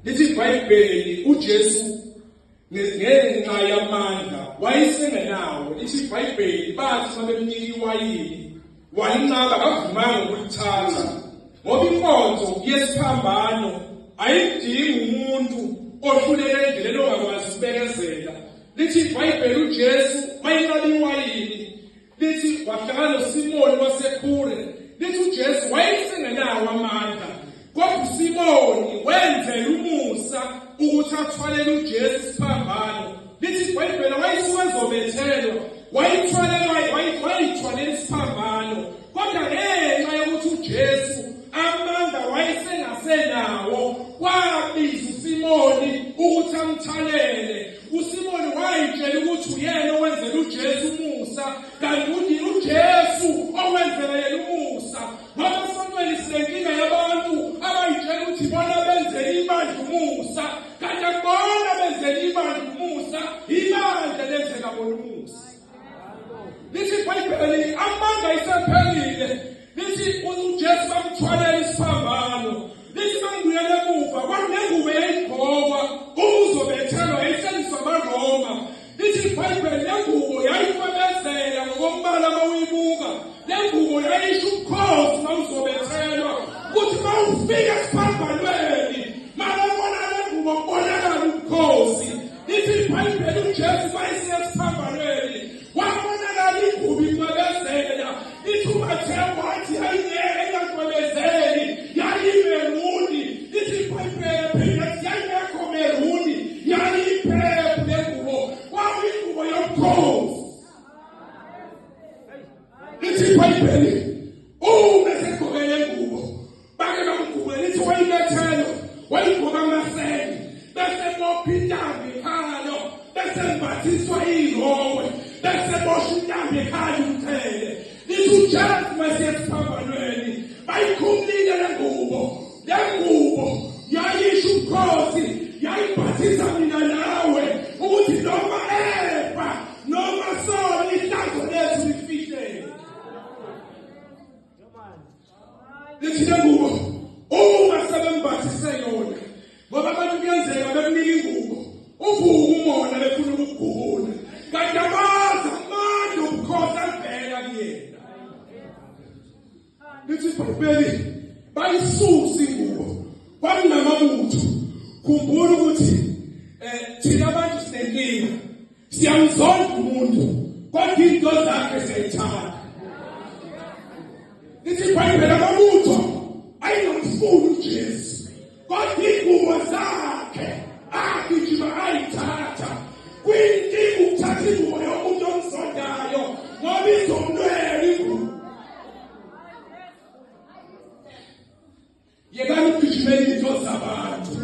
Lithi iBhayibheli uJesu ngenxa yamandla wayesengenawo. Lithi iBhayibheli bathi babemnika iwayini walinqaba kavumanga ukulithatha ngoba inkonzo yesiphambano ayidingi umuntu ohluleke endleleni ongakwazi ukubekezela. Lithi iBhayibheli uJesu wayinqaba iwayini. Lithi wahlangana noSimoni waseKhure. Lithi uJesu wayesengenawo amandla, kodwa uSimoni wenzela umusa ukuthi athwalele uJesu isiphambano. Lithi iBhayibheli wayisuke ezobethelwa, wayithwalela wayithwalela isiphambano, kodwa ngenxa yokuthi uJesu amandla wayesengasenawo, kwabiza uSimoni ukuthi amthalele. USimoni wayitshela ukuthi uyena owenzela uJesu umusa, kanti uthi uJesu owenzela yena umusa. Ngoba esontweni sinenkinga yabantu abayitshela ukuthi bona benzela ibandla umusa, kanti akubona benzela ibandla umusa, ibandla lenzela bona umusa. Lithi iBhayibheli amandla isephelile. Lithi uJesu bamthwalela isiphambano. Lithi bangibuyela emuva kwakunengubo eyayigqokwa uma uzobethelwa yayisetshenziswa amaRoma. Lithi iBhayibheli le ngubo yayicwebezela ngokombala uma uyibuka. Le ngubo yayisho ubukhosi uma uzobethelwa ukuthi uma ufika esiphambanweni mabebona le ngubo kubonakala ubukhosi. Lithi iBhayibheli uJesu wayesiya esiphambanweni wabonakala ingubo icwebezela. Lithi uMathewu wathi yayingeke ingacwebezeli, yayimeruni. Lithi iBhayibheli phinde yayingekho meruni, yayiphephu le ngubo, kwakuyingubo yobukhosi. Lithi iBhayibheli uma esegqoke le ngubo bake bamgubela lithi wayibethelwa wayigqoka amasende bese bopha intambo ekhalo bese mbathiswa irokwe bese bosha intambo ekhalo umqhele. Lithi uJesu masiye esiphambanweni bayikhumulile le ngubo. Le ngubo yayisho ubukhosi, yayibhathisa mina nawe ukuthi noma efa noma sona ihlazo lethu lifihleke. Lithi le ngubo uma sebembathise yona, ngoba abantu kuyenzeka bekunika ingubo uvuke umona befuna ukukugubula, kanti abazi amandla obukhosi avela kuyena. Lithi iBhayibheli bayisusa ingubo, kwakunamabutho. Khumbula ukuthi thina abantu sinenkinga, siyamzonda umuntu kodwa into zakhe siyayithanda. Lithi iBhayibheli amabutho ayingamfuni uJesu, kodwa ingubo zakhe agijima ayithatha. Kuyinkinga ukuthatha ingubo yomuntu omzondayo ngoba izomlwela ingubo. Yekani ukugijimela izinto zabantu.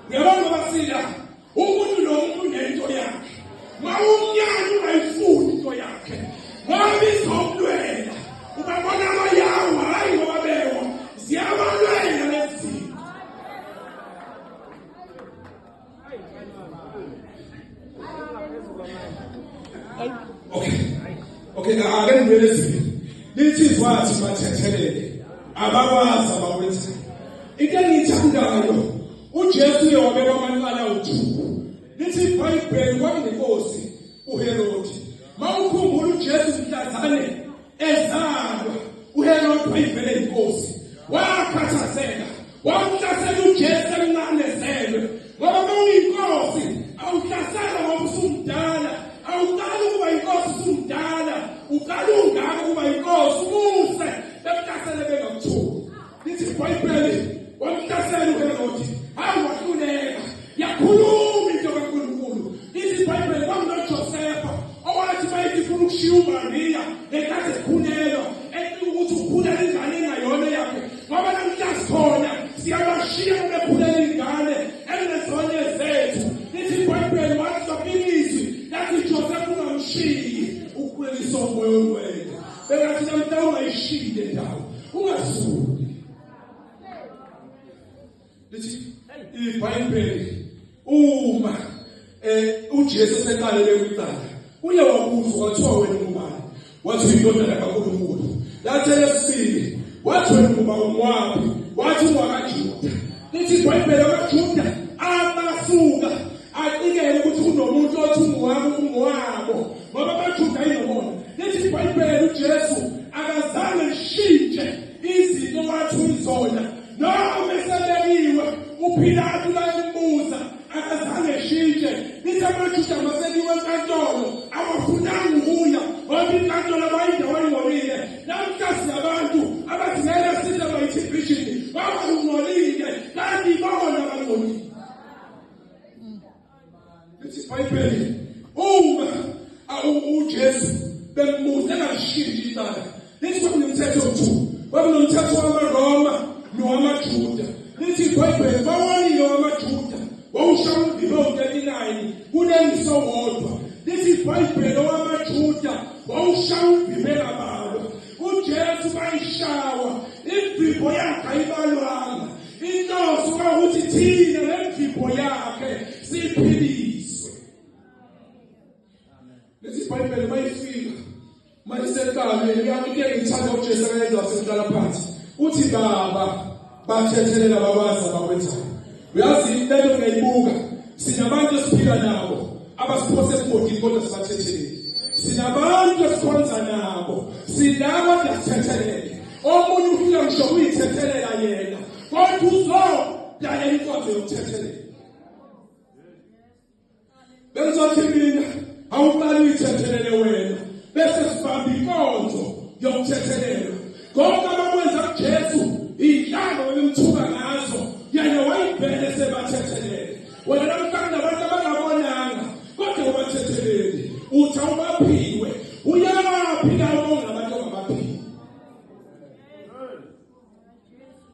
Uyabona ngoba sila umuntu nomuntu unento yakhe. Mawumnyanya ungayifuni into yakhe ngoba izomlwela. Ubabona abayawa hayi ngoba bewa ziyabalwela lezi zinto. Okay. Okay, ake ngibuyele ezwini. Lithi izwathi bathethelele abakwazi abakwenzayo. Into engiyithandayo uJesu uye wabekwa amacala awu-2. Lithi iBhayibheli kwakunenkosi uHerodi. Mawukhumbula uJesu mhlazane ezalwa uHerodi wayivele inkosi, wakhathazeka, wamhlasela uJesu emncane ezelwe, ngoba uma uyinkosi awuhlaselwa ngoba usumdala, awuqali ukuba inkosi usumdala, uqala ungaka ukuba inkosi ubuse bekuhlasele bengakutholi. Lithi iBhayibheli wamhlasela uHerodi, hawu wahluleka, yakhuluma into kaNkulunkulu. Lithi iBhayibheli kwakunoJosefa owathi bayithi ifuna ukushiya uMariya ngenkathi ekhulelwa, ethi ukuthi ukhulela ingane engayona yakhe, ngoba namhla sikhona siyabashiya bekhulela ingane engezona zethu. Lithi iBhayibheli wathi kwafika izwi lathi Joseph ungamshiyi, ukukhuleliswa umoya ongcwele. Bengathi namhla ungayishiyi le ndawo, ungasuki. Lithi iBhayibheli uma uJesu eseqalele kwicala uye wabuzwa kwathiwa wena ungubani, wathi indodana kaNkulunkulu. Lathi elesibili wathi wena unguba ungwaphi, wathi ungwakaJuda. Lithi iBhayibheli amaJuda UPilatu bayembuza akazange eshintshe. Lithi amaJuda masekiwe enkantolo awafunanga ukuya ngoba inkantolo bayindawo engcolile. Namhla sinabantu abathi ngeke size bayi-television ngoba kungcolile kanti bona bangcolile. Lithi iBhayibheli uma uJesu bembuza engashintshi icala lithi kwakunomthetho othu kwakunomthetho wamaRoma nowamaJuda. Lithi iBhayibheli bawonile wamaJuda wawushaya umvimbi owu-39 kunengiso wodwa. Lithi iBhayibheli owamaJuda wawushaya umvimbi engabalwa. UJesu bayishawa imvimbo yakhe ayibalwanga. Inhloso kwawukuthi thina lemvimbo yakhe siphiliswe. Lithi iBhayibheli mayifika mayiseqalweni into engiyithanda uJesu akayenza wasehlala phansi. Uthi baba bathethelela bakwazi abakwenzayo. Uyazi lento ngiyayibuka sinabantu esiphila nabo abasiphose esigodini kodwa sibathethelele. Sinabantu esikhonza nabo silabo siyathethelele. Omunye ufika ngisho kuyithethelela yena kodwa uzodalela inkonzo yokuthethelela. Bengizothi mina awuqali uyithethelele wena bese sibamba inkonzo yokuthethelelwa. Konke abakwenza kuJesu inhlalo bemthuka ngayo.